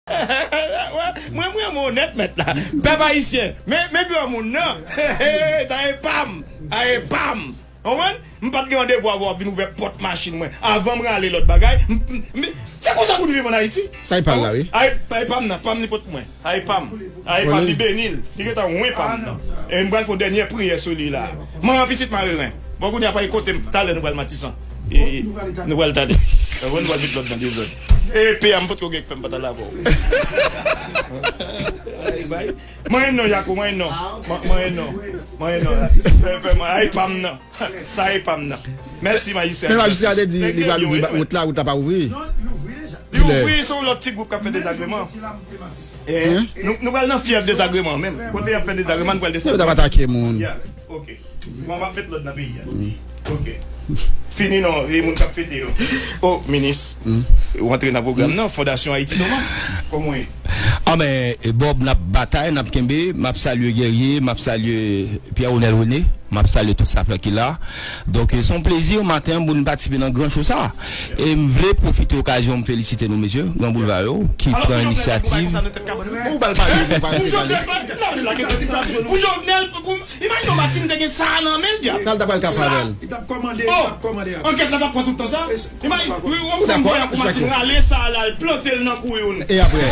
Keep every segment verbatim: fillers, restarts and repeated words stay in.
Mwen, mwen, mwen onèt, mèt la. Pèp ayisyen, men, men granmoun nan. Sa e pa m. Sa e pa m. Konprann? M pa t gen randevou avè w ap vin ouvè pòt machin mwen. Avan m rale lòt bagay, m, m, m, se konsa pou n viv ann Ayiti. Sa e pa l la, wi. Ay, ay pa m nan, pa m li pot mwen. Ay pa m. Ay pa m, li beni l. Li gentan wen pa m nan. E m pral fè yon dènye priyè sou li la. Manman pitit mareren. Bon, kounye a pa kote m. Talè nou pral Matisan. E, nou pral talè. Nou pral met lòd nan dezòd. E, pè a m potko gen k fè m pa t al avè w. Ay, bay. Manyen non, Jako, manyen non. Ma-, manyen non. Manyen non. Fè, fè, man-, ay pa m nan. Sa e pa m nan. Mèsi, majistra. Men majistra te di li pral ouvri wout la, wout la pa ouvri. Li ouvri, se yon lòt ti gwoup k ap fè dezagreman. E, nou, nou pral nan fyèv dezagreman menm. Kote y ap fè dezagreman, nou pral desann. Yo t ap atake moun. Yeah, ok. Bon, m ap met lòd nan peyi a. Ok. Fini non, e moun k ap fete yo. O, minis, ou antre nan pwogram nan, Fondasyon Ayiti Doma. Kòman w ye? Anben, Bob, n ap batay, n ap kenbe. M ap salye Guerrier, m ap salye Pierre Onel René, m ap salye tout staf la ki la. Donk, se yon plezi maten an pou n patisipe nan gran show sa. E m vle pwofite okazyon m felisite nou, mesye, Gran Boulva yo, ki pran inisyativ. Pou Jovenel, pou Jovenel, pou Jovenel, pou Jovenel, pou Imajine w, Martine te gen sa a nan men l, byen. Sa l ta pral ka fè avè l? Li t ap kòmande, li t ap kòmande. Ankèt la t ap pran tout tan sa. Imajine, wi, wi, ou fè yon bagay pou Martine rale sa a la, l plante l nan kou youn. E apre?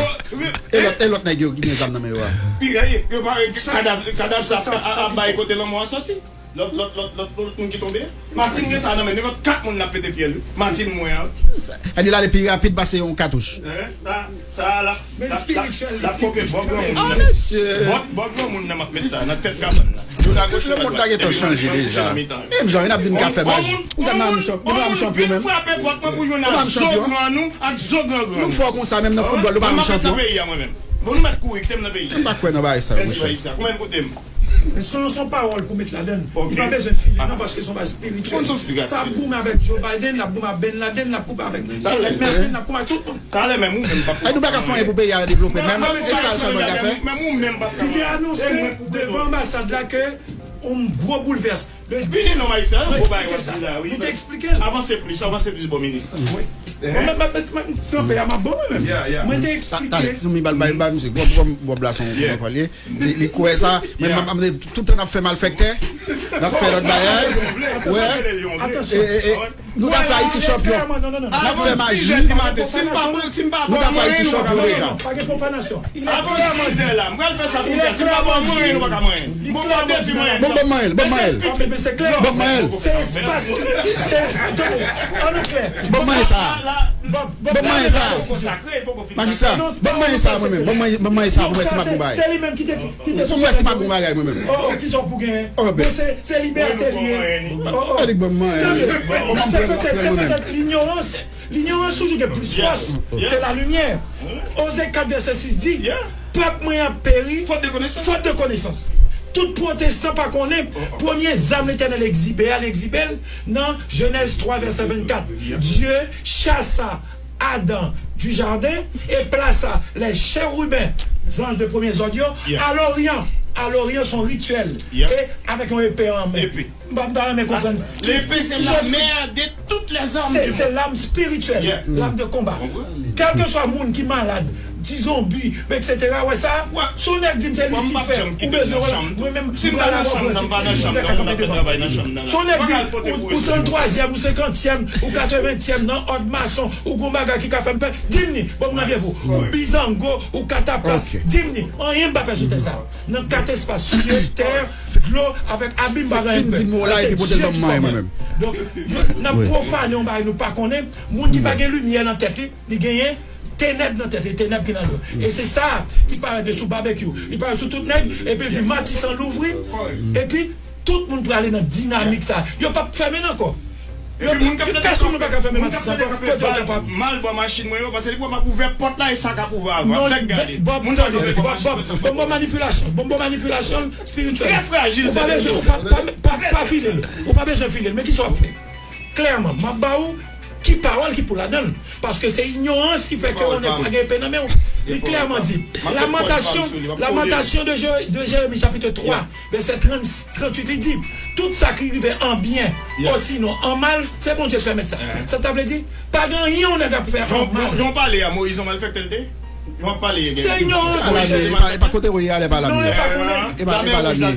E lòt, e lòt nèg yo ki gen zam nan men yo a? Pi gaye, yo pa, kadav, kadav sa ap bay kote lanmò a sòti. Lòt, lòt, lòt, lòt, lòt moun ki tonbe. Martine gen sa a nan men, nenpòt kat moun l ap pete fyèl, wi. Martine mwen an. Sa, li l ale pi rapid pase yon katouch. Sa, sa la, men la, la, spirituel, la, ok, bò granmoun nan. Ah, mesye. Bò, bò granmoun nan m ap met sa nan tèt kabann nan. Tout lemonn la gentan chanje deja. Menm jan, y ap di m ka fè maji. Ou sa nan chanpyon, nou pa m chanpyon menm. Frape pòt mwen pou jwenn ak zo gran nou, ak zo gran gran nou. Nou fò konsa menm nan foutbòl, nou pa m chanpyon. Mwen mèt nan peyi a mwen menm. Bon, nou mèt kouri, kite m nan peyi a. M pa kwè nan bagay sa yo, monchè. Konsa, kòman m koute m? Men se yon, se yon pawòl pou met ladann. Li pa bezwen file non, paske se yon bagay espirityèl. Sa ap goumen avèk Joe Biden, l ap goumen avèk Ben Laden, l ap goumen avèk Kenneth Merten, l ap goumen avèk tout moun. Talè menm ou menm p ap. Ay, nou pa ka fè anyen pou peyi a devlope menm. E sa l sèlman ka fè. Li te anonse devan anbasad la ke yon gwo boulvès. Vini non, Maïs, se yon gwo bagay w ap di la, wi. Li te eksplike l. Avanse plis, avanse plis bò minis la. Wi. Mwen menm, mwen, mwen, kanpe a m ap bon mwen menm. Mwen te eksplike. Talè, ti nou mi bal bay, bay misye. Gwo, gwo, gwo bla son, son palye. Li, li kwè sa, men m ap, m ap, tout tan n ap fè malfèktè, n ap fè lòt bagay. Wè. E, e, e, nou ta fè Ayiti chanpyon. N ap fè maji. Nou ta fè Ayiti chanpyon deja. Avan sizè la, m pral fè sa pou kè. Si m pa ba w manyen, nou pa ka manyen. M ba w de di manyen. Bon, ban m manyen l, ban m manyen l. Ban m manyen l. Se espas, se espas. Ann nou klè. Ban m manyen sa. Ban m manyen sa. Majistra, ban m manyen sa mwen menm. Ban m manyen, ban m manyen sa pou mwen si m ap gon bagay. Se li menm ki te, ki te. Pou mwen si m ap gon bagay mwen menm. Oh, oh, kisa w pou genyen? Oh, ben. Bon, se, se libète li ye. Oh, oh. Tande, se petèt, se petèt linyorans. Linyorans toujou gen plis fòs ke lalimyè. Oze kat vèsè sis di, pèp mwen an peri fòt de konesans. Tout pwotestan pa konnen premye zam Letènèl egzibe a, li egzibe l nan Jenèz twa vèsè vennkat. Dieu chassa Adam du jardin et plaça les chérubins, zanj de premye zòd yo, à l'Orient. À l'Orient, se yon rityèl. E avèk yon epe an men. M pa, m ta renmen konprann. L'épée, c'est la mère de toutes les armes du monde. Se, se lam espirityèl, lam de konba. Kèlkeswa moun ki malad, ti zonbi, etsetera, wè sa, si yon nèg di m se Lisifè, ou bezwen wè, mwen menm, si m pa nan chanm nan, m pa nan chanm nan, moun ap fè travay nan chanm nan. Si yon nèg di ou, ou tranntwazyèm, ou senkantyèm, ou katreventyèm nan òd mason, ou gon bagay ki ka fè m pè, di m ni, ban m randevou. Ou bizango, ou kataplas, di m ni, anyen m pa pè sou tè sa. Nan kat espas, sye, tè, dlo, avèk abim, pa gen anyen m pè. Fin di mo la epi pote l ban m manyen mwen menm. Donk, yo, n ap pwofane yon bagay nou pa konnen. Moun ki pa gen limyè nan tèt li, li genyen tenèb nan tèt li, tenèb ki nan do. E se sa ki parèt sou Babekyou. Li parèt sou tout nèg, epi l di Matisan louvri, epi tout moun prale nan dinamik sa. Yo p ap fèmen l ankò. Yo, pèsonn nou pa ka fèmen Matisan ankò. Kote yo kapab? Mal bò machin mwen yo, paske li kwè m ap ouvè pòt la, e sa k ap ouvè avan. Fèk gade. Moun tande, bon, bon, bon, bon manipilasyon, bon, bon manipilasyon espirityèl. Trè frajil. Ou pa bezwen, ou pa, pa, pa, pa file l. Ou pa bezwen file l. Men kisa w ap fè? Klèman, m ap ba ou ki pawòl ki pou ladan l. Paske se inyorans ki fè ke ou pa gen epe nan men w. Li klèman di, Lamentation, Lamentation de Jé-, de Jérémie, chapitre trois, vèsè trant, tranntuit, li di, tout sa ki rive an byen, osinon an mal, se Bondye k pèmèt sa. Sa ta vle di, pa gen anyen yon nèg ap fè an mal. Jan w pale a, Moyiz yon malfèktè l te? W ap pale, gen Se ignorans, Ala monchè. men, e pa, e pa kote w ye a, e pa la Non, men. e pa konnen. E pa, e pa la men.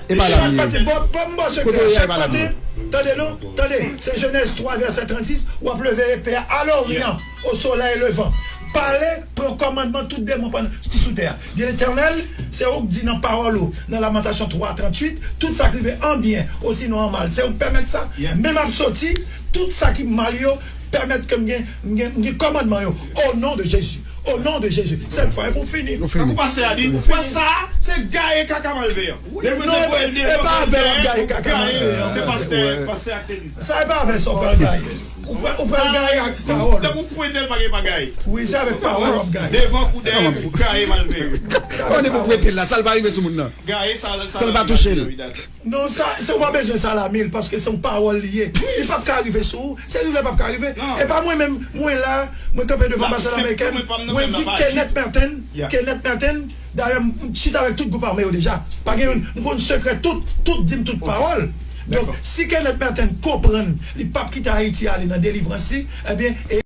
E pa la men. Chak maten, bon, bon, bon, se Kote w ye a, e pa la men. Tande non, tande, se Jenèz twa, vèsè trannsis, w ap leve epe a, à l'Orient, au soleil levant. Pale, pran kòmandman tout demon pandan ki sou tè a. Di Letènèl, se ou k di nan pawòl ou, nan Lamantasyon twa, tranntuit, tout sa k rive an byen, osinon an mal, se ou k pèmèt sa. Men m ap soti, tout sa ki mal yo, pèmèt ke m gen, m gen, m gen kòmandman yo. O non de Jezi. O non de Jezi. Sèt fwa, e pou fini. Nou fini. Tankou pastè a di, fwa sa, se gaye kaka malveyan. Depi Non, te e pa avè l ap gaye kaka malveyan. Se pastè, pastè ak legliz. Sa e pa avè sa w pral gaye. Ou pral, ou pral gaye ak pawòl. Tankou pwente l pa gen pa gaye. Wi, se avèk pawòl w ap gaye. Devan kou dèyè, gaye malveyan. Konnen pou pwente l la, sa l pa rive sou moun nan. Gaye sa, sa Sa l pa touche l. Non, sa, se ou pa bezwen sa la mil, paske se yon pawòl li ye. Li p ap ka rive sou ou. Se rive l p ap ka rive. E pa mwen menm, mwen la, mwen kanpe devan N ap anbasad amerikèn, mwen di Kenneth Merten, Kenneth Merten, dayè, m chita avèk tout gwoup ame yo deja. Pa gen youn, m konn sekrè tout, tout di m tout pawòl. Donk, si Kenneth Merten konprann, li p ap kite Ayiti ale nan delivrans li, ebyen, e